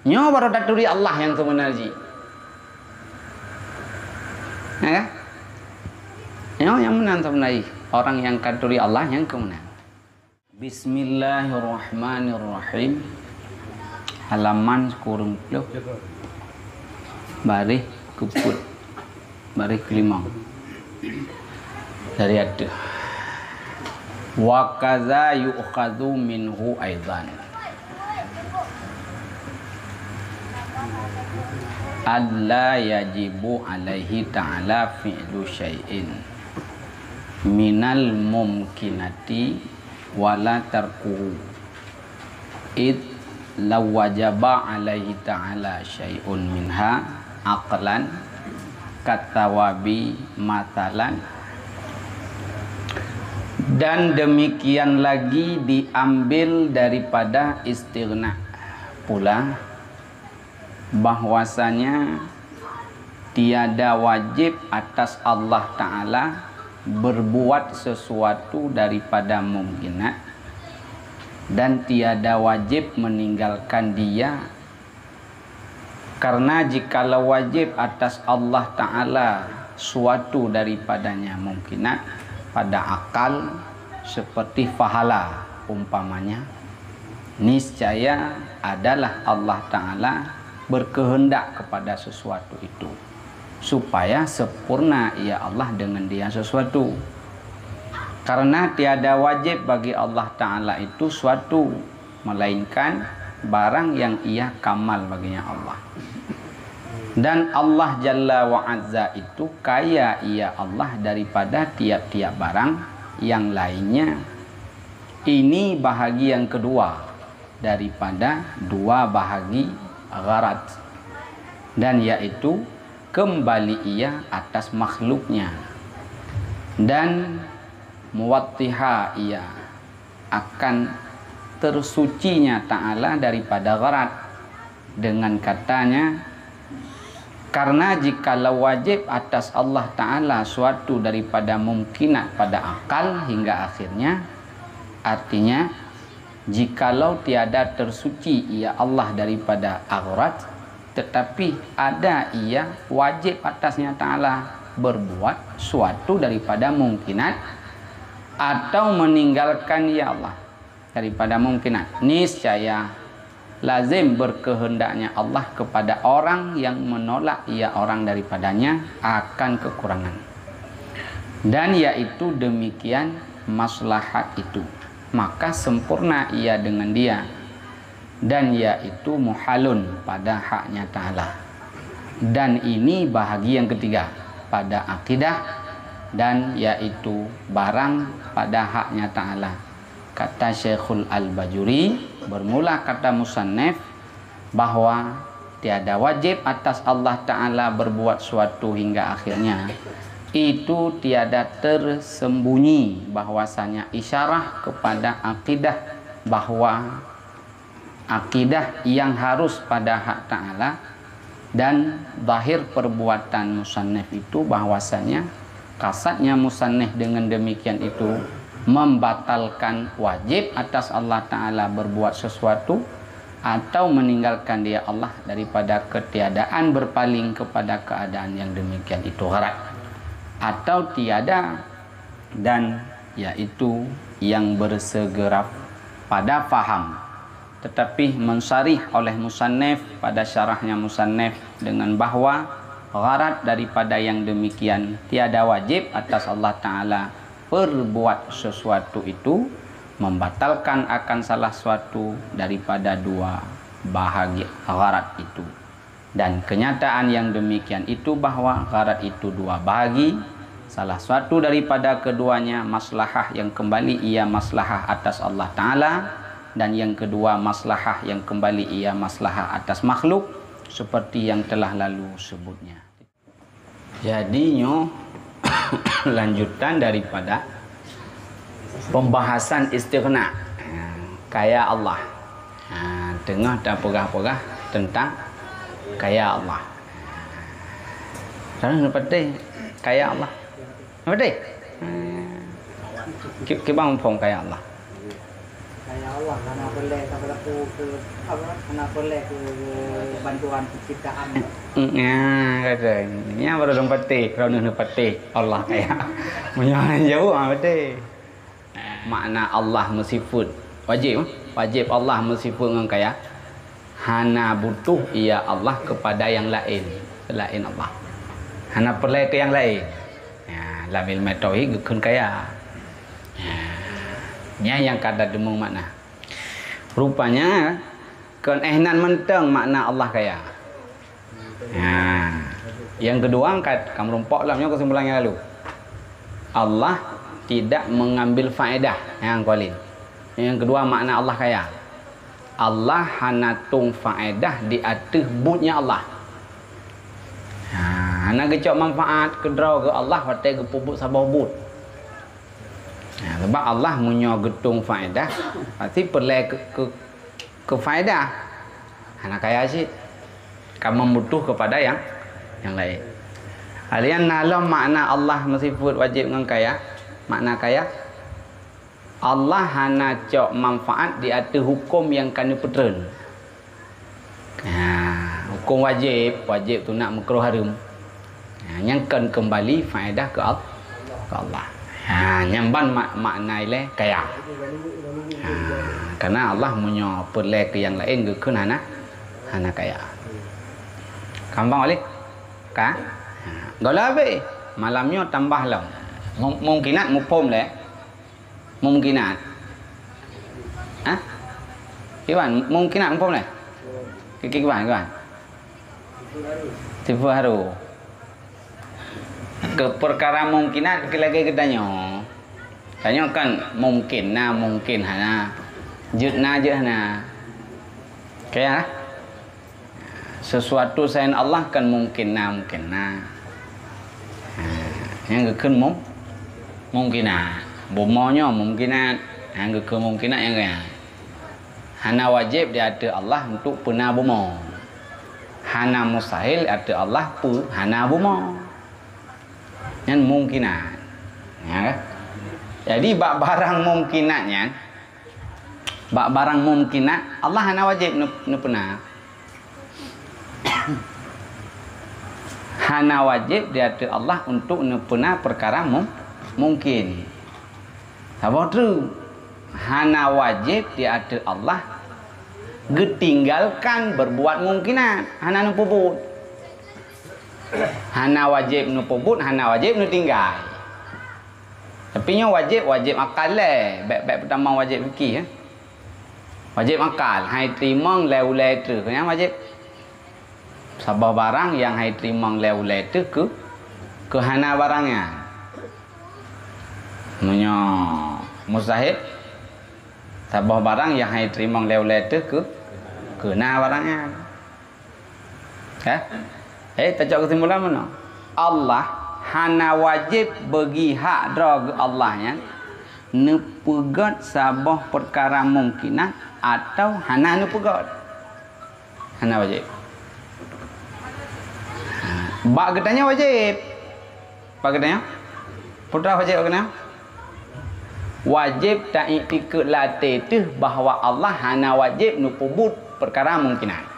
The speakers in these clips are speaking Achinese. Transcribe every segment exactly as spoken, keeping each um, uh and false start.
Nyoe baru taturi Allah nyang seubeunar jih. Ya kan? Nyoe nyang meunan seubeunar jih. Orang nyang ka turi Allah nyang keumeunan. Bismillahirrahmanirrahim. Halaman sikureueng ploh. Baréh keupeuet. Baréh keulimong. Dari ateueh. Wa kaza yu'khadhu minhu aidan. Alla yajibu alaihi ta'ala fi'lu syai'in minal mumkinati wala tarkuhu. Id law wajaba alaihi ta'ala syai'un minha aqlan katawabi matalan. Dan demikian lagi diambil daripada istighna pula, bahwasanya tiada wajib atas Allah Ta'ala berbuat sesuatu daripada mungkinat, dan tiada wajib meninggalkan dia, karena jikalau wajib atas Allah Ta'ala suatu daripadanya mungkinat pada akal, seperti pahala umpamanya, niscaya adalah Allah Ta'ala berkehendak kepada sesuatu itu, supaya sempurna ia Allah dengan dia sesuatu. Karena tiada wajib bagi Allah Ta'ala itu suatu, melainkan barang yang ia kamal baginya Allah. Dan Allah Jalla wa Azza itu kaya ia Allah daripada tiap-tiap barang yang lainnya. Ini bahagi yang kedua daripada dua bahagi gharat, dan yaitu kembali ia atas makhluknya, dan muwattiha ia akan tersucinya Ta'ala daripada gharat dengan katanya, karena jikalau wajib atas Allah Ta'ala suatu daripada mumkinat pada akal hingga akhirnya, artinya, jikalau tiada tersuci ia Allah daripada gharat, tetapi ada ia wajib atasnya Ta'ala berbuat suatu daripada mungkinat atau meninggalkan ia Allah daripada mungkinat, niscaya lazim berkehendaknya Allah kepada orang yang menolak ia orang daripadanya akan kekurangan. Dan yaitu demikian maslahat itu, maka sempurna ia dengan dia, dan yaitu muhalun pada haknya Ta'ala. Dan ini bahagi yang ketiga pada akidah, dan yaitu barang pada haknya Ta'ala. Kata Syekhul Al-Bajuri, bermula kata musannif, bahwa tiada wajib atas Allah Ta'ala berbuat suatu hingga akhirnya, itu tiada tersembunyi bahwasanya isyarah kepada akidah, bahwa akidah yang harus pada hak Ta'ala, dan zahir perbuatan musannif itu bahwasanya kasatnya musannif dengan demikian itu membatalkan wajib atas Allah Ta'ala berbuat sesuatu atau meninggalkan dia Allah daripada ketiadaan berpaling kepada keadaan yang demikian itu gharat, atau tiada, dan yaitu yang bersegera pada faham, tetapi mensarih oleh musannif pada syarahnya musannif dengan bahwa gharat daripada yang demikian tiada wajib atas Allah Ta'ala perbuat sesuatu itu, membatalkan akan salah suatu daripada dua bahagi gharat itu. Dan kenyataan yang demikian itu bahwa gharat itu dua bahagi, salah suatu daripada keduanya maslahah yang kembali ia maslahah atas Allah Ta'ala, dan yang kedua maslahah yang kembali ia maslahah atas makhluk, seperti yang telah lalu sebutnya. Jadi nyoe lanjutan daripada pembahasan istighna. Ha, kaya Allah. Ha, teungoh tapeugah-peugah tentang kaya Allah. Sekarang dapat deh kaya Allah. Dapat deh? Ha. Ki-, kiban muphom kaya Allah. Kaya Allah. Hana peureulèe ka berlaku ke apa? Hana peureulèe ke bantuan penciptaan. Hmm, ya, kata. Nya baru dong patéh, kerana neupatéh Allah kaya. Meunyoe jauh, ah, patéh. Makna Allah meusifeuet. Wajéb, wajéb Allah meusifeuet ngon kaya. Hana butuh ia Allah kepada nyang laén selain Allah. Hana peureulèe keu nyang laén. Ya, lam ilmu tauhid geukheun kaya. Ya. Nyan nyang ka tadeungoe makna. Rupanya, kon éh nan mantong makna Allah kaya. Ha. Nyang keudua, ka, ka meurumpok lom nyoe keusimpulan nyang lalu. Allah tidak mengambil faedah nyang kualin. Nyang keudua makna Allah kaya. Allah hana tueng faedah di ateueh buet-Nya Allah. Ha, hana geucok manfaat keudroe geuh Allah watèe geupeubuet saboh buet. Ha, sabab Allah meunyoe geutueng faedah, pasti peureulèe keu, keu, keu faedah. Hana kaya cit. Ka meubutuh kepada nyang, nyang laén. Alian na lom makna Allah meusifeuet wajéb ngon kaya. Makna kaya, Allah hana cok manfaat di ateueh huköm nyang ka neupeutreun. Ha, huköm wajéb, wajéb sunat, meukruh, hareuem. Ha, nyan kon keumbali faedah keu Al-, keu Allah. Ha, nyan ban mak-, makna ilèe kaya. Ha, karena Allah meunyoe peureulèe keu nyang laén geukheun hana, hana kaya. Gampang, Wali? Ka? Ha, gohlom habéh. Malam nyoe tambah lom. Mu-, mungkinat muphom lé. Mungkinat. Hah? Kiban, mungkinat muphom lé? Ki-, ki-, kiban, kiban. Tipe haru. Keu peukara mungkinat keu lagèe geutanyoe. Tanyoe kan mungkin na, mungkin hana. Jeuet na, jeuet hana. Oke, ya? Sesuatu selain Allah kan mungkin na, mungkin na. Ha, nyang geukheun mum-, mungkinat. Bumoe nyoe mungkinat. Nyang geukheun mungkinat nyang kaya. Hana wajéb di ateueh Allah untuk peuna bumoe. Hana mustahil di ateueh Allah peu-, hana bumoe. Nyan mungkinat. Ya kan? Jadi, bak barang mungkinat nyan, bak barang mungkinat, Allah hana wajéb neu-, neupeuna. Hana wajéb di ateueh Allah untuk neupeuna peukara mum-, mungkin. Saboh treuk, hana wajéb di ateueh Allah geutinggalkan berbuat mungkinat, hana neupeubuet. Hana wajéb neupeubuet, hana wajéb neutinggai. Tapi nyoe wajéb, wajéb akal lé. Bèk, bèk peutamong wajéb fikih, eh. Wajéb akal, han teurimong lé ulèe treuk, nyan wajéb. Saboh barang nyang han teurimong lé ulèe treuk keu, keu hana barang nyan. Meunyoe mustahil, saboh barang nyang han teurimong lé ulèe treuk keu, keu na barang nyan. Ka? Eh, tacok keusimpulan meunoe. Allah hana wajéb bagi hak droe geuh Allah nyan neupeugöt saboh peukara mungkinat atawa hana neupeugöt. Hana wajéb. Ha, bak geutanyoe wajéb. Bak geutanyoe? Peue wajéb bak geutanyoe? Wajéb taiktikeuet lam até teuh bahwa Allah hana wajéb neupeubuet peukara mungkinat.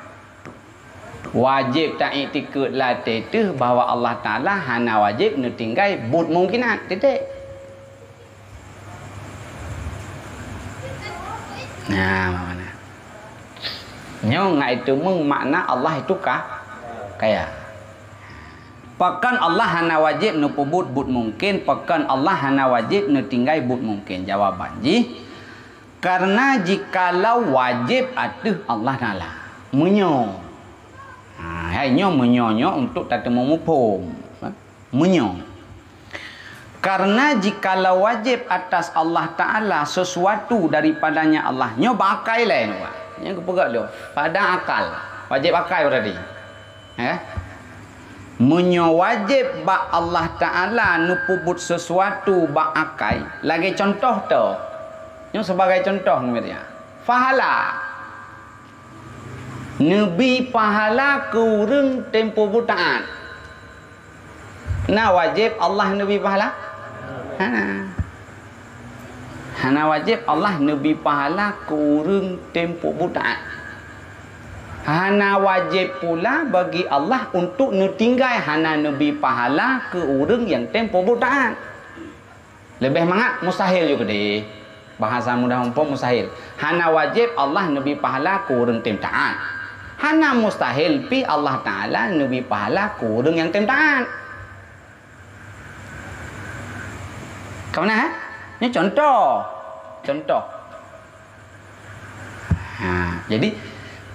Wajéb taiktikeuet lam até teuh bahwa Allah Taala hana wajéb neutinggai buet mungkinat. Titik. Nah, makna. Nyoe ngai teumeung makna Allah itu ka-, kaya. Pakon Allah hana wajéb neupeubuet buet mungkin, pakon Allah hana wajéb neutinggai buet mungkin. Jawaban jih, karena jikalau wajéb ateueh Allah Taala. Meunyoe. Ha, hai nyoe meunyoe nyoe untuk tateumeung muphom. Meunyoe. Karena jikalau wajéb atas Allah Taala sesuatu daripadanya Allah, nyoe bak akai lé nyoe, Pak. Nyoe geupeugah lé, pada akal. Wajéb akai berarti. Eh? Meunyoe wajéb bak Allah Taala neupeubuet sesuatu bak akai, lagèe contoh teu. Nyoe sebagai contoh nyoe ya. Pahala. Neubi pahala keu ureueng tempo beutaat. Na wajéb Allah neubi pahala? Hana. Hana wajéb Allah neubri pahala keu ureuëng tém peubuet taát. Hana wajéb pula bagi Allah untuk neutinggai hana neubri pahala keu ureuëng nyang tém peubuet taát. Leubeh mangat mustahil ju keudeh. Bahasa mudah muphom mustahil. Hana wajéb Allah neubri pahala keu ureuëng tém taát. Hana mustahil pi Allah Taala neubri pahala keu ureuëng nyang tém taát. Ka meunan, eh? Nyoe contoh. Contoh. Ha, jadi,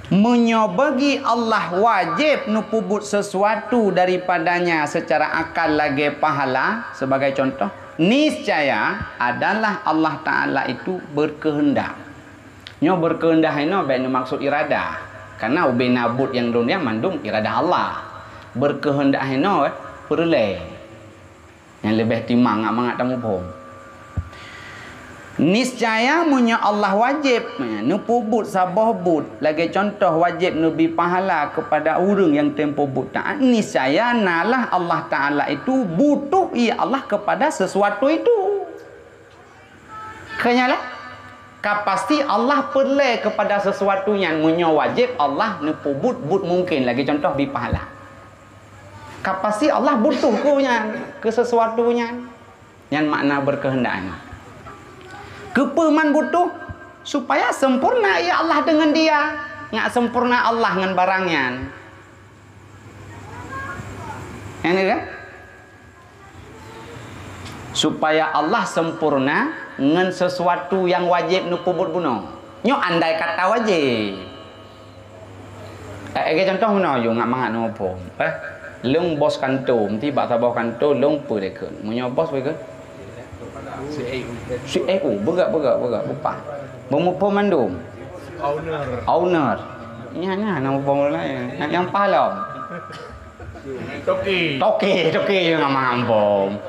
meunyoe bagi Allah wajéb neupeubuet sesuatu daripadanya secara akal lagée pahala, sebagai contoh, niscaya adalah Allah Taala itu berkehendak. Nyoe berkehendak inoe bék neumaksud iradah, karena ubé na buet nyang lôn nyan mandum iradah Allah. Berkehendak inoe peureulée. Nyang leubeh timang mangat tamuphom. Niscaya meunyoe Allah wajéb neupeubuet saboh buet, lagée contoh wajéb neubri pahala keupada ureuëng nyang tém peubuet taát, niscaya nalah Allah Taala itu butuh, ya Allah, keupada sesuatu itu. Keu nyan lah, ka pasti Allah peureulée keupada sesuatu nyan meunyoe wajéb Allah neupeubuet buet mungken, lagée contoh bri pahala. Ka pasti Allah butuh keu nyan, keu sesuatu nyan. Nyan makna berkehendak nyan. Keupeue man butuh? Supaya sempurna, ya Allah, deungon dia. Ngat sempurna Allah ngon barang nyan. Nyan kan? Supaya Allah sempurna ngon sesuatu nyang wajéb neupeubuet bunoe. Nyoe andai kata wajéb. Eh, lagée contoh meunoe, yue ngat mangat neumuphom. Eh, lôn bos kanto, meuti bak saboh kanto, lôn peue lé kheun. Meunyoe bos peue kheun? C E O. C E O, beugak, beugak, beugak, bupah. Beumuphom mandum. Owner. Owner. Nyan, nyan, neumuphom laén. Nyang, nyang pahala. Toke. Toke, toke nyang ngampom.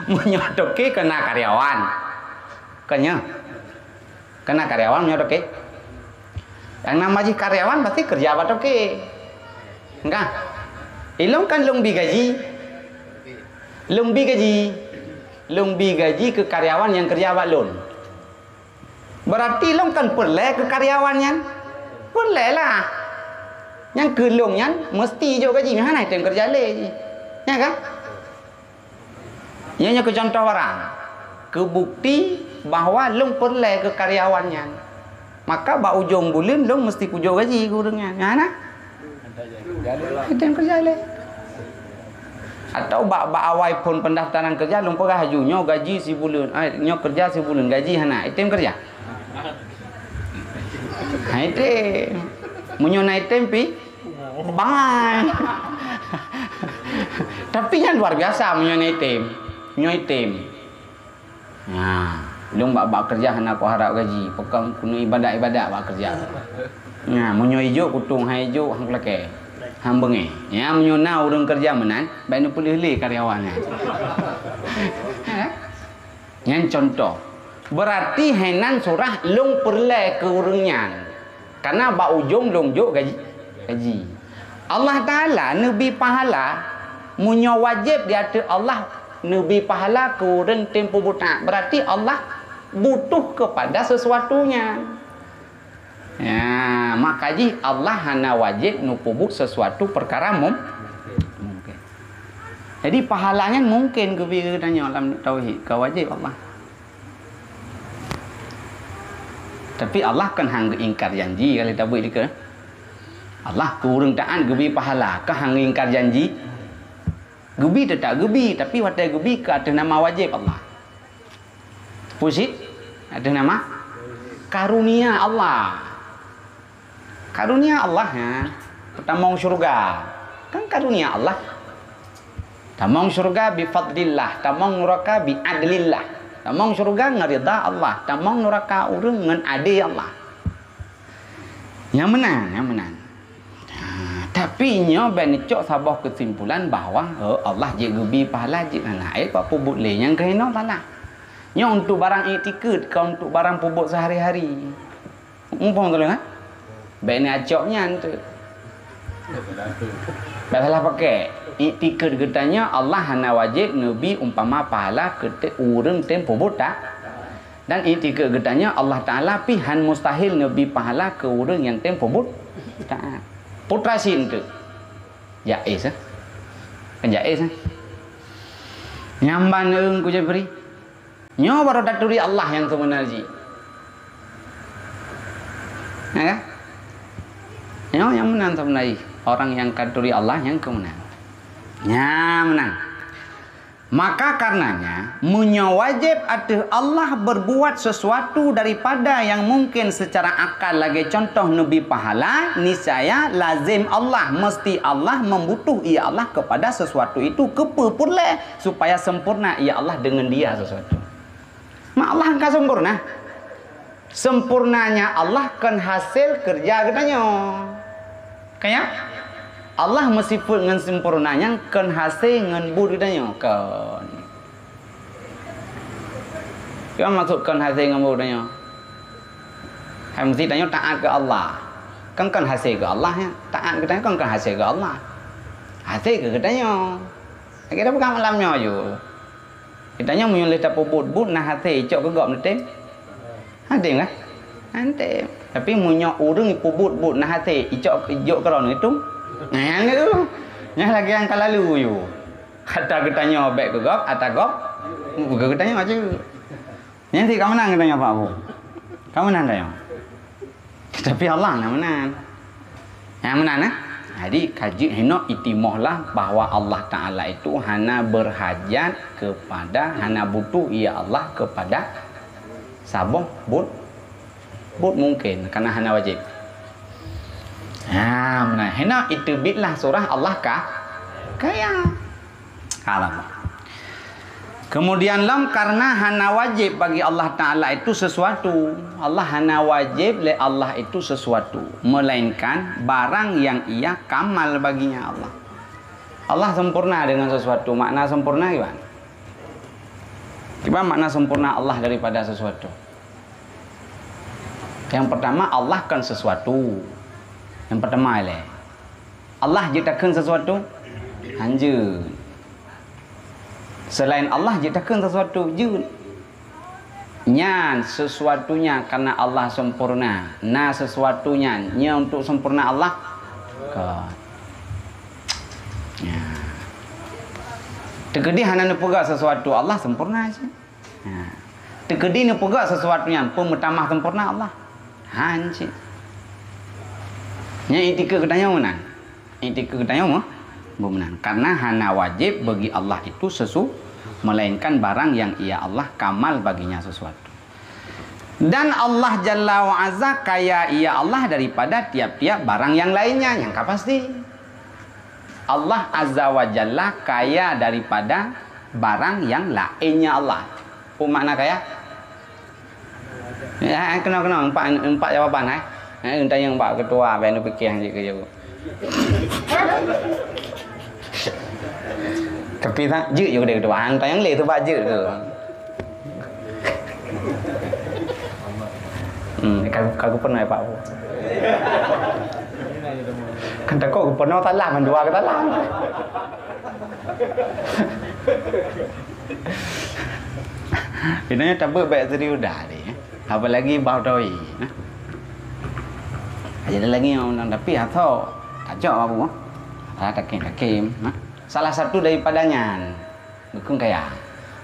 Meunyoe toke keu na karyawan. Keu nyoe. Keu na karyawan meunyoe toke. Nyang nama jih karyawan pasti keureuja bak toke. Enggak. Ilôn kan lôn bi gaji. Lôn bi gaji. Lôn bi gaji keu karyawan nyang keureuja bak lôn. Berarti lôn kan peureulée keu karyawan nyan? Peureulée lah. Nyang keu lôn nyan meusti jok gaji, meuhana item keureuja lé jih. Nya kan? Nyan nyoe keu contoh barang. Keu bukti bahwa lôn peureulée keu karyawan nyan. Maka bak ujong buleuen lôn meusti kujok gaji keu ureuëng nyan. Meuhana? Item keureuja lé. Atau bak, bak awai phon pendaftaran keureuja, lôn peugah laju, nyoe gaji sibuleuen, ai, nyoe keureuja sibuleuen, gaji hana, item keureuja. Ha, item. Meunyoe na item pi, bangai. Tapi nyan luar biasa meunyoe na item. Nyoe item. Nah, lôn bak, bak keureuja hana kuharap gaji, peukong keuneuk ibadat-ibadat bak keureuja. Nah, meunyoe ijok kutueng, han ijok han kulakée, han beungéh. Nya, meunyoe na ureuëng keureuja meunan, bék neupeuleueh lé karyawan nyan. Eh? Nyan contoh. Berarti hainan surah lôn peureulée keu ureuëng nyan. Karena bak ujong lôn jok gaji, gaji. Allah Taala neubi pahala, meunyoe wajéb di ateueh Allah neubi pahala keu ureuëng tem peubuet taát, berarti Allah butuh keupada sesuatu nyan. Ya, maka jih Allah hana wajéb neupeubuet sesuatu peukara mum-, mungken. Jadi, pahala nyan mungken geubi geutanyoe lam tauhid, ka wajéb Allah. Tapi Allah kan han geuingkar janji, ka lheueh tabuet dikeue. Allah keu ureuëng taát geubi pahala, ka han geuingkar janji. Geubi teutap geubi, tapi watée geubi keu ateueh nama wajéb Allah. Peue cit? Ateueh nama karunia Allah. Karunia Allah nyan, tamong syurga. Kan karunia Allah. Tamong syurga bi fadlillah, tamong nuraka bi adlillah. Tamong syurga ngon ridha Allah, tamong nuraka ureuëng ngon adé Allah. Nyang meunan, nyang meunan. Ha, tapi nyoe bék neucok saboh keusimpulan bahwa, oh, Allah jeuet geubi pahala jeuet hana. Eh, bak peubuet lé nyang keuhinoe salah. Nyoe untuk barang iktikeuet, kon untuk barang peubuet sehari-hari. Muphom teuh lôn, ha? Bék neuacok nyan teuh. Bék salah pakai. Iktikeuet geutanyoe Allah hana wajéb neubi umpama pahala keu te-, ureuëng tem peubuet ta-, Dan iktikeut geutanyoe Allah Taala pih han mustahil neubri pahala keu ureuëng nyang tem peubuet taát. Putra syiek teuk. Jaiz, eh? Kan jaiz, eh? Nyamban ureuëng ku Jabri. Nyoe baru taturi Allah nyang seubeuna jih. Ya kan? Nyoe nyang meunan seubeuna jih. Orang nyang taturi Allah nyang keu meunan. Nya meunan. Maka karenanya, meunyoe wajéb ateueh Allah berbuat sesuatu daripada yang mungkin secara akal lagée contoh neubri pahala, niscaya lazim Allah, mesti Allah membutuh ia Allah kepada sesuatu itu keu peue peureulée supaya sempurna ia Allah dengan dia sesuatu. Mak Allah ka sempurna. Sempurnanya Allah kon hasé keureuja geutanyoe. Kaya? Allah meusifeuet ngon sempurna nyang kon hasé ngon buet geutanyoe. Kon. Kiban maksud kon hasé ngon buet geutanyoe? Hai meusti tanyoe taát keu Allah. Kon, kon hasé keu Allah nyan. Taát geutanyoe kon, kon hasé keu Allah. Hasé keu geutanyoe. Lagée tapeugah malam nyoe ju. Geutanyoe meunyoe lheueh tapeubuet buet na hasé icok keu gob neutem? Hana tem kan? Hana tem. Tapi meunyoe ureuëng peubuet buet na hasé icok jok keudroe neutem? Nyan tu. Nyan lagée nyang ka lalu ju. Ata geutanyoe bék keu gob, ata gob keu geutanyoe ju. Nyan cit ka meunan geutanyoe Pak Bu. Ka meunan tanyoe. Tapi Allah nyang meunan. Nyang meunan, eh? Jadi, ka jeuet hinoe itimohlah bahwa Allah Taala itu hana berhajat kepada, hana butuh ia Allah kepada saboh buet, buet mungkin, karena hana wajéb. Ha, meunan. Hinoe iteubietlah surah Allah ka, kaya. Alam. Kemudian lom, karena hana wajéb bagi Allah Taala itu sesuatu. Allah hana wajéb lé Allah itu sesuatu, melainkan barang yang ia kamal baginya Allah. Allah sempurna dengan sesuatu. Makna sempurna kiban? Kiban makna sempurna Allah daripada sesuatu? Yang pertama, Allah kan sesuatu. Yang pertama ilée. Allah jeuet takheun sesuatu? Hanjeuet. Selain Allah jeuet takheun sesuatu? Jeuet. Nyan sesuatunya karena Allah sempurna. Na sesuatu nyan, nyan untuk sempurna Allah? Kon. Ya. Teukeudi hana neupeugah sesuatu, Allah sempurna cit. Ha. Teukeudi neupeugah sesuatu nyan peumeutamah sempurna Allah. Han cit. Nyan iktikeut geutanyoe meunan. Iktikeut geutanyoe meuh-, meunan. Karena hana wajéb bagi Allah itu sesu-, melainkan barang yang ia Allah kamal baginya sesuatu. Dan Allah Jalla wa Azza kaya ia Allah daripada tiap-tiap barang yang lainnya, nyang ka pasti. Allah Azza wa Jalla kaya daripada barang yang lainnya Allah. Peue makna kaya? Ya, keunoe-keunoe, empat, empat jawaban, eh. Eh, tanyong bak ketua, bèk neupiké han jeuet keu jaweueb. Tapi tak jeuet juga dari ketua, hang tanyong lé tu bak jeuet tu. Hmm, ka, ka geupeuna Pak Bu. Kan takot geupeuna salah, mandua ke salah. Inanya tabeuet bèk serius dah deh. Apalagi bau toi. Jadi lagi yang undang tapi atau tajak Pak Bu. Salah takim-takim. Salah satu daripada nyan. Geukheun kaya.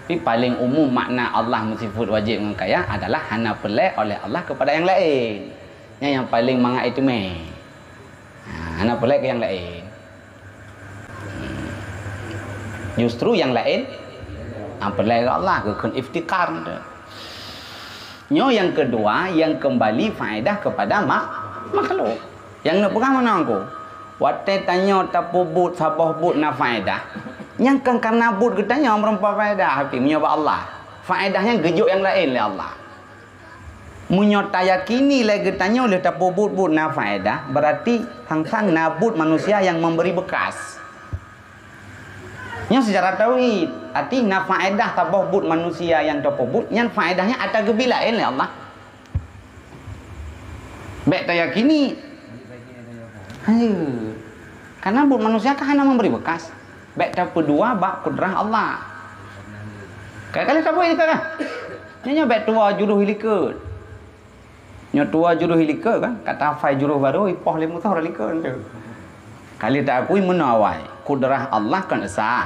Tapi paléng umum makna Allah meusifeuet wajéb ngon kaya adalah hana peureulèe oleh Allah keupada nyang laén. Nyan nyang paléng mangat iteumé. Ha, hana peureulèe keu nyang laén. Justru nyang laén, ha, peureulèe keu Allah, geukheun iftiqar. Nyoe nyang keudua, nyang keumbali faedah keupada mak-, makhluk. Nyang neupeugah meunan ku, watèe tanyoe tapeubuet saboh buet na faedah, nyan kan kareuna buet geutanyoe meurumpok faedah, tapi meunyoe bak Allah, faedah nyan geujok nyang laén lé Allah. Meunyoe tayakini lé geutanyoe lheueh tapeubuet buet na faedah, berarti sang-sang na buet manusia nyang memberi bekas. Nyoe secara tauhid, arti na faedah saboh buet manusia nyang tapeubuet, nyan faedah nyan ata geubi laén lé Allah. Bèk tayakini. Ayo. Karena buet manusia kan hana memberi bekas. Bèk tapeudua bak kudrah Allah. Kali-kali tabuet itu kan? Nyoe bèk tuwoe jurôh likot. Nyoe tuwoe jurôh likot kan, ka tahafai jurôh barô, ipoh lé musoh likot tu. Kali ta akui meunoe awai, kudrah Allah kan esa.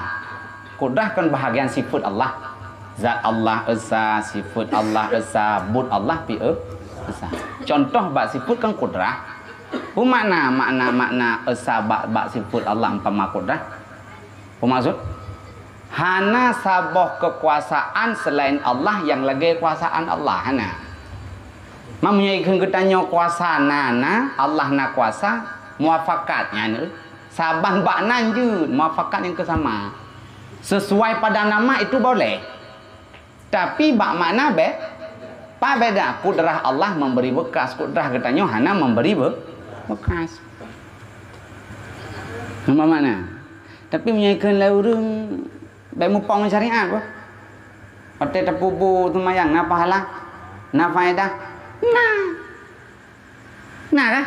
Kudrah kan bahagian sifat Allah. Zat Allah esa, sifat Allah esa, buet Allah pi e-, esa. Contoh bak sifat kan kudrah. Peue makna, makna, makna esa bak, bak sifat Allah umpama kudrah? Peue maksud? Hana saboh keukuasaan seulaén Allah nyang lagèe kuasaan Allah, hana. Meunyoe ikheun geutanyoe kuasa na, na, Allah na kuasa, muafakat nyan, saban bak nan jeuet, muafakat nyang keusama. Sesuai pada nama itu boleh. Tapi bak makna be-, pa beda. Kudrah Allah memberi bekas, kudrah geutanyoe hana memberi be-, bekas. Nama makna? Tapi meunyoe kheun lé ureueng, bèk mupông syariat bah. Watèe tapeubuet seumayang na pahala, na faedah. Na. Na kah?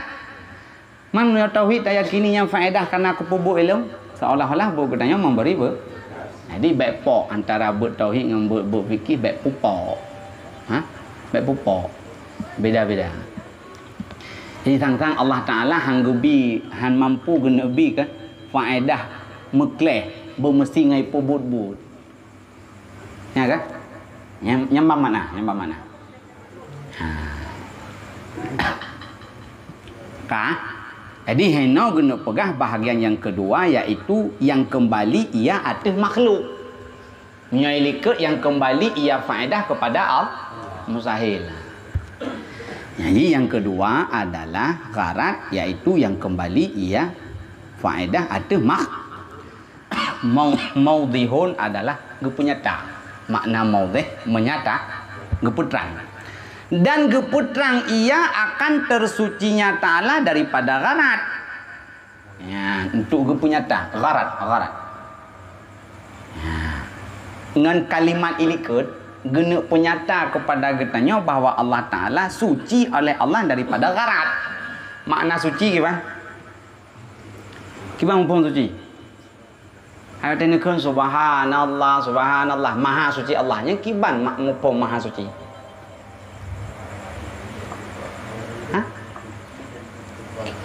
Man meunyoe tauhid tayakini nyang faedah kareuna kupeubuet ilong, seolah-olah buet geutanyoe memberi be-, jadi bèk pok antara buet tauhid ngon buet, buet fikih, bèk pupok. Ha? Bèk pupok. Beda-beda. Jadi sang-sang Allah Taala han geubi, han mampu geuneuk bi keu faedah meukleh beumeusi ngon peubuet-buet. Nya kah? Nyam, nyam ban makna, nyam ban makna. Ha. Ka? Jadi heno geuneuk peugah bahagian nyang keudua, yaitu nyang keumbali ia ateueh makhluk. Meunyoe likot nyang keumbali ia faedah keupada Allah, mustahil. Jadi nyang keudua adalah gharat, yaitu nyang keumbali ia faedah ateueh makh-, Mau-, maudhihun adalah geupeunyata. Makna maudhih, menyata, geupeutrang. Dan geupeutrang ia akan tersucinya Taala daripada gharat. Ya, untuk geupeunyata, gharat, gharat. Ya. Ngon kalimat ilikot, geuneuk peunyata keupada geutanyoe bahwa Allah Taala suci oleh Allah daripada gharat. Makna suci kiban? Kiban muphom suci? Hai watèe neukheun, "Subhanallah, subhanallah, maha suci Allah." Nyan kiban ma-, muphom maha suci? Hah?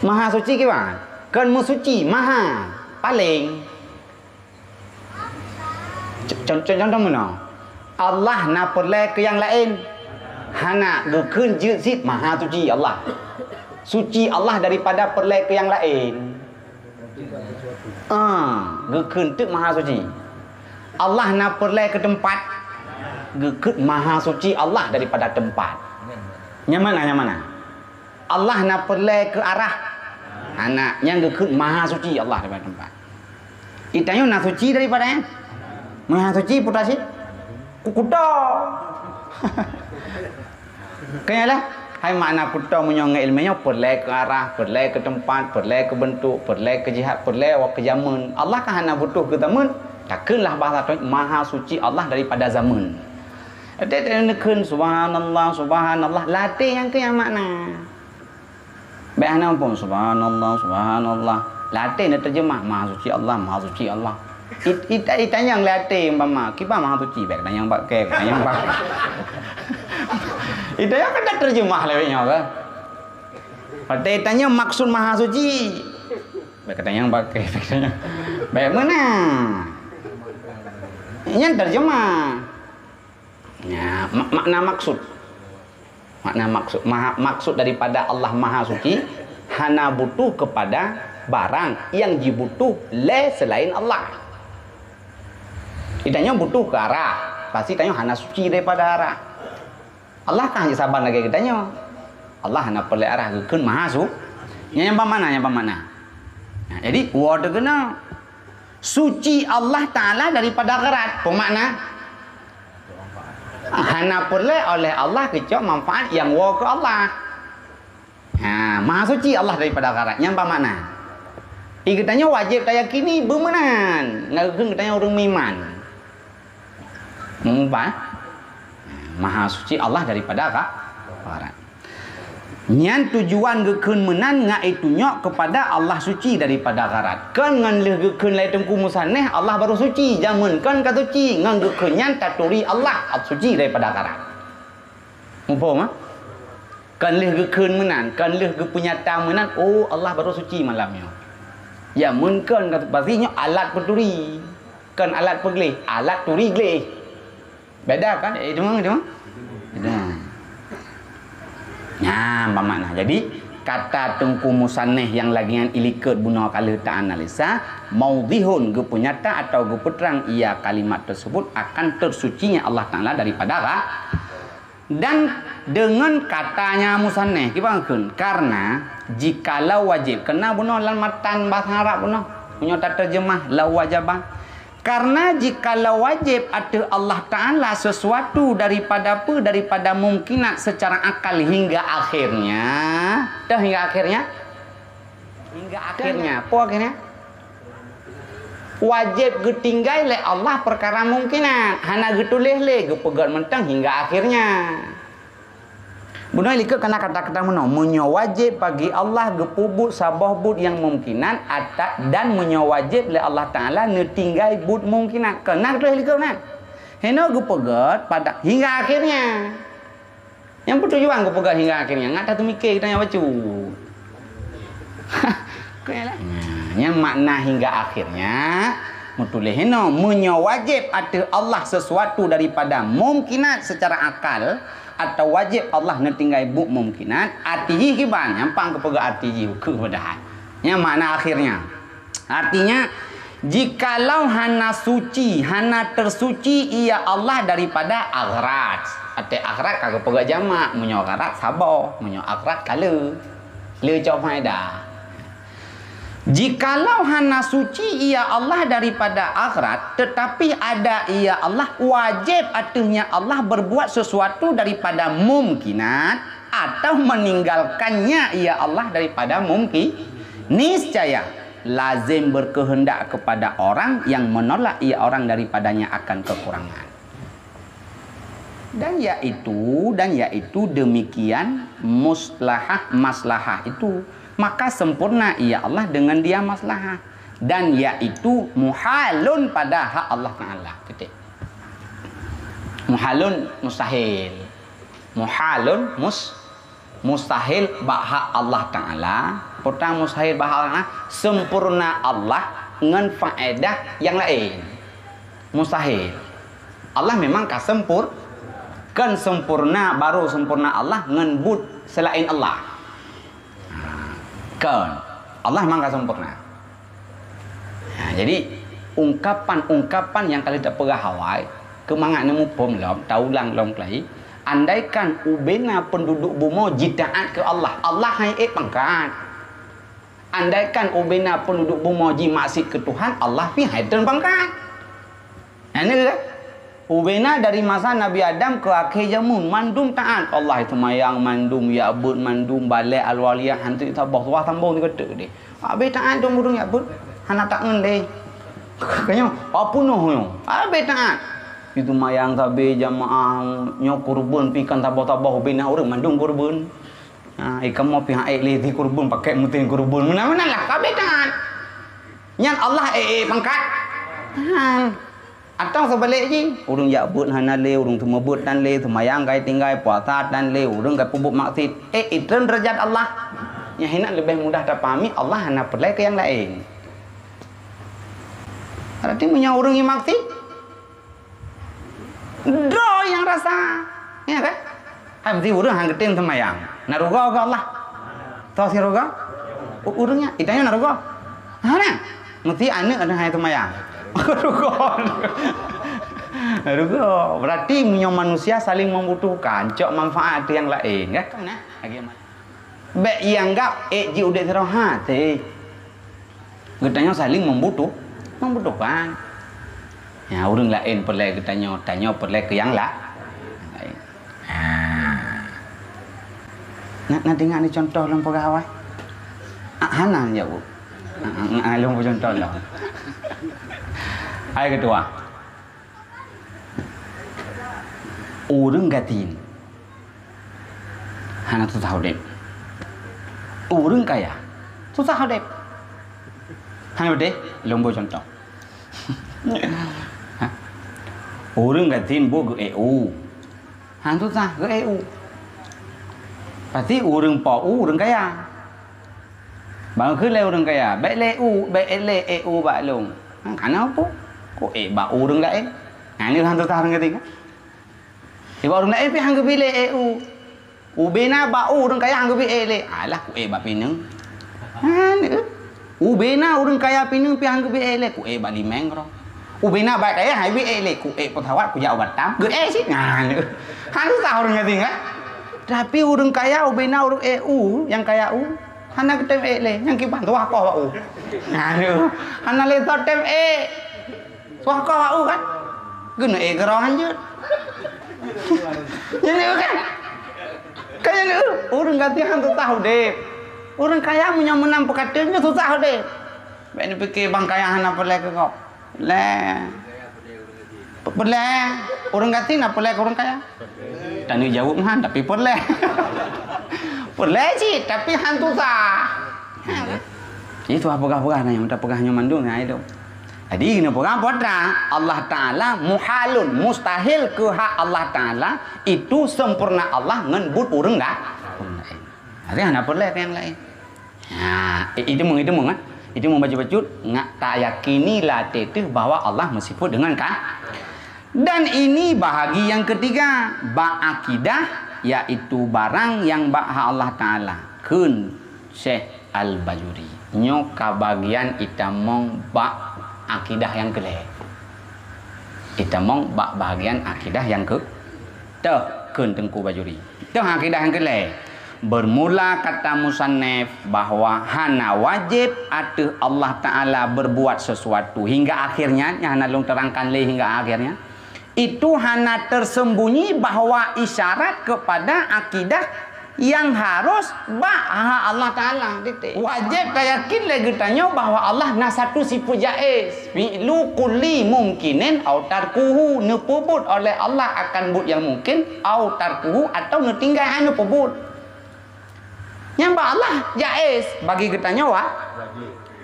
Maha suci kiban? Kon meusuci, maha, paleng. Co-, con-, con-, contoh meunoe. Allah na peureulèe keu nyang laén? Hana, geukheun jeuet cit maha suci Allah. Suci Allah daripada peureulèe keu nyang laén. Ah, geukheun teuk maha suci. Allah na peureulèe keu teumpat? Geukheun maha suci Allah daripada teumpat. Nyang mana, nyang mana? Allah na peureulèe keu arah? Hana, nyang geukheun maha suci Allah daripada teumpat. Geutanyoe na suci daripada nyan? Maha suci peue teuh cit? Ku-, kuto. Keu nyan lah, hai makna kuto meunyoe ngon ileumèe nyoe, peureulèe keu arah, peureulèe keu teumpat, peureulèe keu beuntuk, peureulèe keu jihat, peureulèe keu jameun. Allah kan hana butuh keu jameun. Takheun lah bahasa tuan, maha suci Allah daripada jameun. Watèe neukheun, "Subhanallah, subhanallah," latèe nyang keu nyang makna. Bèk hana muphom, "Subhanallah, subhanallah." Latèe neuteurjeumah, "Maha suci Allah, maha suci Allah." It-, it-, itanyong latèe umpama, "Kiban maha suci?" Bèk tanyong bak kèe, tanyong bak. Itanyong kan teurjeumah lé nyoe kan. Watèe tanyong maksud maha suci. Bèk tanyong bak kèe, bèk tanyong. Bèk meunan. Nyan teurjeumah. Nya, mak-, makna maksud. Makna maksud, maha, maksud daripada Allah Maha Suci, hana butuh kepada barang yang jibutuh lé selain Allah. Geutanyoe butuh keu arah, pasti tanyoe hana suci daripada arah. Allah kan hana saban lagèe geutanyoe. Allah hana peureulèe arah, geukheun Maha Su-, nyan nyang ban makna, nyang ban makna. Nah, jadi, woe teuh keunoe. Suci Allah Ta'ala daripada gharat. Peue makna? Hana peureulèe oleh Allah keucok manfaat nyang woe keu Allah. Ha, maha suci Allah daripada gharat. Nyan ban makna. Di geutanyoe wajéb tayakini beumeunan. Ngon geutanyoe ureueng meuiman. Meumubah. Maha suci Allah daripada gha-, gharat. Nyan tujuan geukheun meunan ngon itunyok keupada Allah suci daripada gharat. Kon ngon lheueh geukheun lé Teungku Musaneh Allah barô suci, jameun kon ka suci, ngon geukheun nyan taturi Allah suci daripada gharat. Muphom, ah? Kon lheueh geukheun meunan, kon lheueh geupeunyata meunan, oh, Allah baru suci malam nyoe. Ya, mun kon ka pasti nyoe alat peuturi. Kon alat peugleh, alat turi gleh. Beda kan? Eh, itu mah, itu mah. Beda. Nah, makna. Jadi, kata Teungku Musannif nyang lagée nyan ilikot bunoe ka lheueh ta-analisa, maudhihun, geupeunyata atau geupeutrang ia kalimat tersebut akan tersucinya Allah Ta'ala daripada ra-, dan dengan katanya Musannif, kiban kheun, karena jikalau wajib, kena bunoe lam matan bahasa Arab bunoe, meunyoe taterjemah, lau wajaba. Karena jikalau wajib ateueh Allah Ta'ala sesuatu daripada apa? Daripada mumkinat secara akal hingga akhirnya. Dah hingga akhirnya? Hingga akhirnya. Apa akhirnya? Wajib geutinggai lé Allah perkara mumkinat. Hana geutuléh lé, geupeugét mantong hingga akhirnya. Bunoe likot kana kata-kata meunoe, meunyoe wajéb bagi Allah geupeubuet saboh buet nyang mumkinat ata-, dan meunyoe wajéb lé Allah Ta'ala neutinggai buet mumkinat. Keunan tuléh likot nan. Hinoe geupeugét pada hingga akhirnya. Nyang peutujuan geupeugét hingga akhirnya, ngat that teumiké geutanyoe bacut. Keu nyan lah. Nah, nyang makna hingga akhirnya, meutuléh hinoe, meunyoe wajéb ateueh Allah sesuatu daripada mumkinat secara akal, atau wajéb Allah neutinggai buet mumkinat, arti jih kiban, nyan pang geupeugah arti jih ukeue padahai. Nyang makna akhirnya. Artinya, jikalau hana suci, hana tersuci ia Allah daripada aghrad. Até aghrad ka geupeugah jamak, meunyoe gharad saboh, meunyoe aghrad ka le. Le cok faedah. Jikalau hana suci ia Allah daripada aghrad, tetapi ada ia Allah, wajéb ateuehnya Allah berbuat sesuatu daripada mumkinat atau meninggalkannya ia Allah daripada mumkin, niscaya lazim berkehendak kepada orang yang menolak ia orang daripadanya akan kekurangan. Dan yaitu, dan yaitu demikian muslahah, maslahah itu, maka sempurna ia Allah dengan dia maslahah. Dan yaitu muhalun pada hak Allah Ta'ala. Titik. Muhalun mustahil. Muhalun mus-, mustahil bak hak Allah Ta'ala. Peue mustahil bak hak Allah Ta'ala, sempurna Allah ngon faedah nyang laén. Mustahil. Allah memang ka sempur-, kan sempurna, baru sempurna Allah ngon buet selain Allah. Ha, kan. Allah memang ka sempurna. Ha, jadi, ungkapan-ungkapan nyang ka lheueh tapeugah awai, keu mangat neumuphom lom, taulang lom keulayi, andaikan ubena penduduk bumoe jitaat keu Allah, Allah han ék pangkat. Andaikan ubena penduduk bumoe jimaksiat keu Tuhan, Allah pih han ék treun pangkat. Nyan kan? Ubena dari masa Nabi Adam keu akhé jameun, mandum taat keu Allah, seumayang mandum, jak beuet mandum, balek alwaliyah, hantu saboh tuah sambong teukeute deh. Abéh taat dong ureuëng jak beuet, hana taeun lé. Keu nyoe, oh, peunoh nyoe. Abéh taat. Seumayang sabe jamaah nyoe kurban pih kan saboh-saboh ubena ureuëng mandum kurban. Ha, eh, kamoe pih han ék lé di kurban, pakai meuteun kurban. Meunan-meunan lah, abéh taat. Nyan Allah ék, ék pangkat. Taat. Atawa seubalek jih, ureuëng jak beuet hana lé, ureuëng seumeubeuet tan lé, seumayang kai tinggai, puasa tan lé, ureuëng kai peubuet maksiat, ék itreun deurajat Allah. Nyang hinan leubeh mudah tapahami, Allah hana peureulée keu nyang laén. Berarti meunyoe ureuëng nyang maksiat, droe nyang rasa, ya kan? Hai meusti ureuëng han geutem seumayang, na rugoe keu Allah? Toh si rugoe? U-, ureuëng nyan, itanyoe na rugoe? Hana. Meusti aneuëk ada hai seumayang. Rugoe. Rugoe. Berarti meunyoe manusia saling membutuhkan, cok manfaat ateueh nyang laén, kan? Nah, lagi aman. Bék ianggap ék jiudép sidroe hase. Geutanyoe saling membutuh, membutuhkan. Ya, ureuëng laén peureulée geutanyoe, tanyoe peureulée keu nyang la-, laén. Ha. Na, na teuingat ni contoh lôn peugah awai? Ah, hana jaweueb. Ah, ah, ah, lôn peucontoh lom. Ayat keudua. Ureuëng gasien hana susah udép. Ureuëng kaya susah udép. Hana beutôi? Lôn bri contoh. Ha? Ureuëng gasien buet geu-ék u. Hana susah geu-ék u. Pasti ureuëng po u ureuëng kaya. Bang kheun lé ureuëng kaya, "Bék lé u, bék lé ék u bak lôn." Ha, kana peue? Ku ék bak u ureuëng laén. Ha, nyoe han teuta ureuëng geutanyoe. Di bak ureuëng laén pih han geubri lé ék u. Ubé na bak u ureuëng kaya han geubri ék lé. Alah, ku ék bak pineung. Ha, nyoe. Ubé na ureuëng kaya pineung pih han geubri ék lé, ku ék bak limeng keudroe. Ubé na bak kaya han geubri ék lé, ku ék peusawat kujak u Batam. Geu ék cit. Ha, nyoe. Han teuta ureuëng geutanyoe. Tapi ureuëng kaya ubé na ureuëng ék u, nyang kaya u. Hana geutem ék lé, nyang kiban tuwah koh bak u. Aduh, hana lé thot tem ék. Tuwah koh bak u kan? Keuneuk ék keudroe hanjeuet. Nyan kan? Kan nyan, ureuëng gaki han susah udép. Ureuëng kaya meunyoe meunan peukateuen nyoe susah udép. Bék neupike bang kaya hana peureulée keu gob. Lé. Peureulée. Ureuëng gaki na peureulée keu ureuëng kaya? Tanyoe jaweueb meuhan, tapi peureulée. Peureulée cit, tapi han susah. Itu peugah-peugah na nyang tapeugah nyoe mandum nyang itu. Jadi, keuneuk peugah peue treuk, Allah Ta'ala muhalun, mustahil keu hak Allah Ta'ala itu sempurna Allah ngon buet ureuëng ga-, ureuëng laén. Artinya hana peureulée keu nyang laén. Ha, i-, itu meng, itu meng, kan? Itu meng bacut-bacut, ngak tayakini lam até teuh bahwa Allah meusifeuet deungon ka. Dan ini bahagi yang ketiga, bak akidah, yaitu barang nyang bak hak Allah Ta'ala. Kheun Syekh Al-Bajuri. Nyoe ka bagian itamong bak akidah nyang keulhée. Itamong bak bahagian akidah nyang keu-, teuh kheun Teungku Bajuri. Teuh akidah nyang keulhée. Bermula kata musannif bahwa hana wajéb ateueh Allah Ta'ala berbuat sesuatu hingga akhirnya, nyang hana lôn terangkan lé hingga akhirnya. Itu hana tersembunyi bahwa isyarat kepada akidah nyang harus bak hak Allah Ta'ala. Titik. Wajéb tayakin lé geutanyoe bahwa Allah na satu sifeuet jaiz. Fi'lu kulli mumkinin au tarkuhu, neupeubuet oleh Allah akan buet nyang mungkin, au tarkuhu, atau neutinggai hana neupeubuet. Nyang bak Allah jaiz, bagi geutanyoe wa-,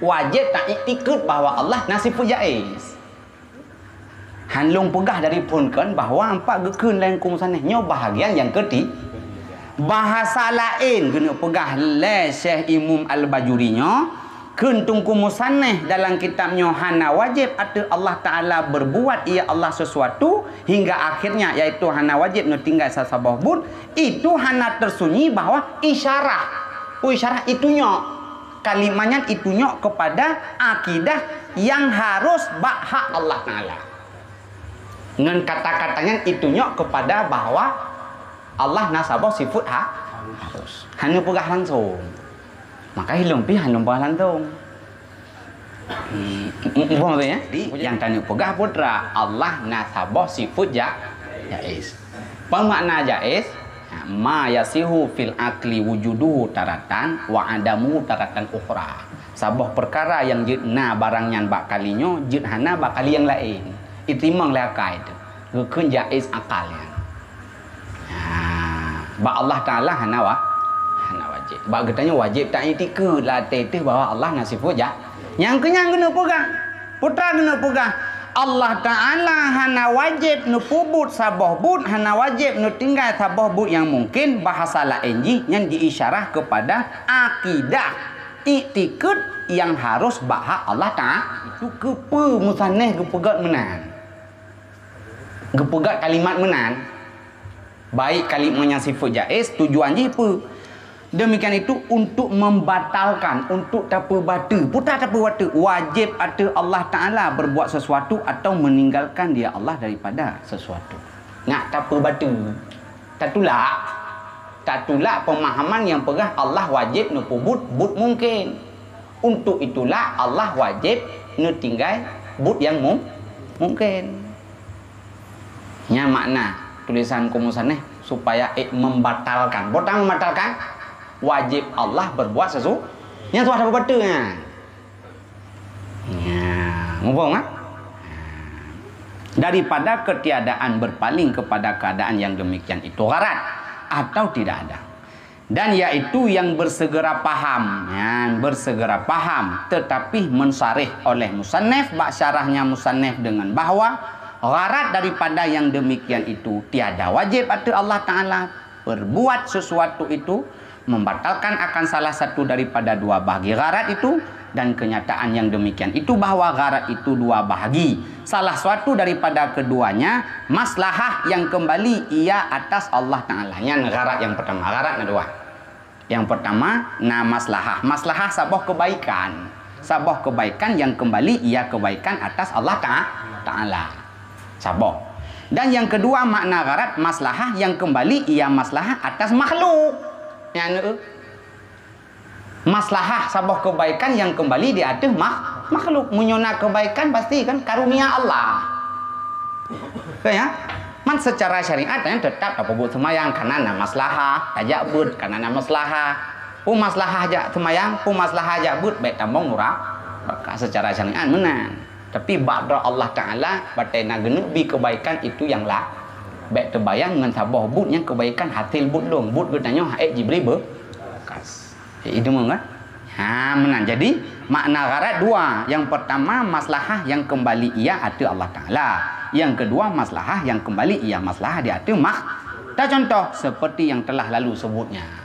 wajéb taiktikeuet bahwa Allah na sifeuet jaiz. Han lôn peugah dari phon kon bahwa ampat geukheun lé Teungku Musaneh nyoe bahagian nyang keuti-, bahasa laén keuneuk peugah lé Syekh Imam Al-Bajuri nyoe, kheun Teungku Musaneh dalam kitab nyoe hana wajéb ateueh Allah Ta'ala berbuat, ya Allah, sesuatu hingga akhirnya, yaitu hana wajéb neutinggai sasaboh buet, itu hana tersunyi bahwa isyarah. Peue isyarah? Itunyok. Kalimat nyan itunyok kepada akidah nyang harus bak hak Allah Ta'ala. Ngon kata-kata nyan itunyok kepada bahwa Allah na saboh sifeuet ha-, harus. Hana peugah langsung. Maka ilôn pih hana peugah langsung. Hmm, m-, m-, muphom tu, ya? Jadi, nyang taneuk peugah peue treuk, Allah na saboh sifeuet ja-, jaiz. Peue makna jaiz? Ha, ma yasihu fil aqli wujuduhu taratan wa adamuhu taratan ukhra. Saboh peukara nyang jeuet na barang nyan bak kali nyoe, jeuet hana bak kali nyang laén. Iteurimong lé akai teuh. Geukheun jaiz akal nyan. Ha, bak Allah Ta'ala hana wa-, hana wajéb. Bak geutanyoe wajéb taiktikeuet lam até teuh bahwa Allah na sifeuet ja-, nyang keu nyan keuneuk peugah. Peue treuk keuneuk peugah, Allah Ta'ala hana wajéb neupeubuet saboh buet, hana wajéb neutinggai saboh buet nyang mungken, bahasa laén jih nyan jiisyarah keupada akidah, iktikeuet nyang harus bak hak Allah Ta'ala. Itu keupeue musanneh geupeugét meunan. Geupeugét kalimat meunan. Baik kalimat nyang sifeuet jaiz, tujuan jih peue? Demikian itu untuk membatalkan, untuk tapeubateue. Peue treuk tapeubateue? Wajéb ateueh Allah Ta'ala berbuat sesuatu atau meninggalkan dia Allah daripada sesuatu. Nak tapeubateue. Tatulak. Tatulak pemahaman nyang peugah Allah wajéb neupeubuet buet mungken. Untuk itulah Allah wajéb neutinggai buet nyang mu-, mungken. Nyan makna tulisan Teungku Musaneh supaya ék membatalkan. Peue treuk membatalkan? Wajéb Allah berbuat sesu-, nyan suah tapeubateue nyan. Nyan, muphom, kan? Daripada ketiadaan berpaling kepada keadaan yang demikian itu gharat atau tidak ada. Dan yaitu yang bersegera paham, ya, bersegera paham, tetapi mensarih oleh musannif bak syarahnya musannif dengan bahwa gharat daripada yang demikian itu tiada wajib ateueh Allah Ta'ala, Berbuat sesuatu itu membatalkan akan salah satu daripada dua bahagi gharat itu, dan kenyataan yang demikian itu bahwa gharat itu dua bahagi. Salah suatu daripada keduanya maslahah yang kembali ia atas Allah Ta'ala. Nyan gharat yang pertama, gharat na dua. Yang pertama, na maslahah. Maslahah saboh kebaikan. Saboh kebaikan yang kembali ia kebaikan atas Allah Ta-, Ta'ala. Saboh. Dan yang kedua, makna gharat maslahah yang kembali ia maslahah atas makhluk. Nyan, eh. Maslahah saboh kebaikan yang kembali di ateueh mak-, makhluk. Meunyoe na kebaikan, pasti kan karunia Allah. Kan ya? Man secara syariat nyan tetap tapeubuet seumayang, kana na maslahah, tajak beuet, kana na maslahah. Peue maslahah jak seumayang, peue maslahah jak beuet, bèk tamong nura-, baka secara syariat meunan. Tapi bak droe Allah Ta'ala, batèe na geuneuk bi kebaikan itu nyang la-, bèk teubayang ngon saboh buet nyang kebaikan hasil buet lôn, buet geutanyoe hak Jibril be-, bekas. Itu meunan kan? Ha, meunan. Jadi, makna gharat dua. Yang pertama, maslahah yang kembali ia ateueh Allah Ta'ala. Yang kedua, maslahah yang kembali ia maslahah di ateueh makh-, ta contoh, seperti yang telah lalu sebutnya.